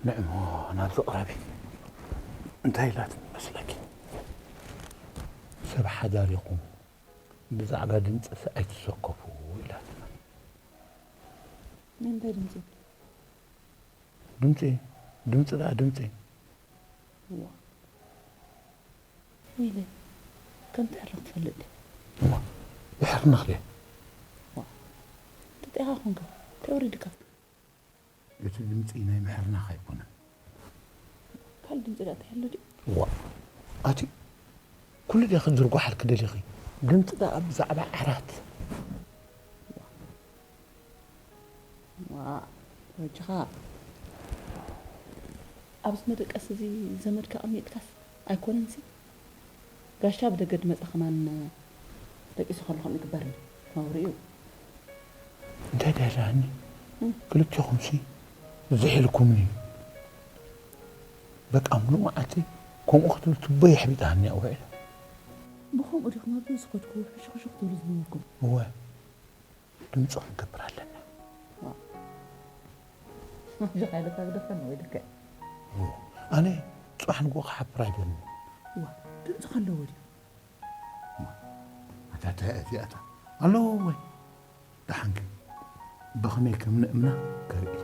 ንዕሞ ናብዚ ቅረቢ። እንታይ ኢላትኒ መስለኪ? ሰብ ሓዳሪኹም ብዛዕባ ድምፂ ኣይትሰከፉ ኢላትና። ናይ እንታይ ድምፂ? ድምፂ ድምፂ ደኣ ድምፂ። ዋ ወይለ፣ ከምቲ ሕርኽ ትፈልጥ ድያ? እሞ ይሕርንኽ ድየ? ተጢኻ ኾንካ ተወሪድካ። እቲ ድምፂ ናይ ምሕርናኽ ኣይኮነን። ካልእ ድምፂ ደኣ እንታይ ኣሎ ድዩ? ዋ ኣቲ ኩሉ ድየ ክዝርጓሓልኪ ደሊኺ? ድምፂ ደኣ ብዛዕባ ዓራት። ዋ ወጅኻ ኣብዚ መደቀሲ እዚ ዘመድካ ኣቐሚጥካስ ኣይኮነንሲ? ጋሻ ብደገ ድመጻ ከማን ደቂሱ ከሎ ከምኡ ይግበር ነውሪ እዩ። እንታይ ደላኒ? ክልቴኹምሲ ዝሒልኩምኒ። በቃ ሙሉእ መዓልቲ ከምኡ ክትብል ትቦ የሕቢጣኒ ውዒለ። ብኸምኡ ዲኹም ኣብዚ ዝኸድኩ ሕሹኽሹኽ ትብሉ ዝነበርኩም? እወ ድምፂ ክንገብር ኣለና። ጀኻ ኢለካ ግደፈኒ ወይ ደከ እወ ኣነ ፅባሕ ንግሆ ክሓብር ኣይደልን። ዋ ድምፂ ከለዎ ድዩ? ኣታ እንታይ እያ እዚኣታ ኣለዎ ወይ? ደሓን ግን ብኸመይ ከም ንእምና ከርኢ።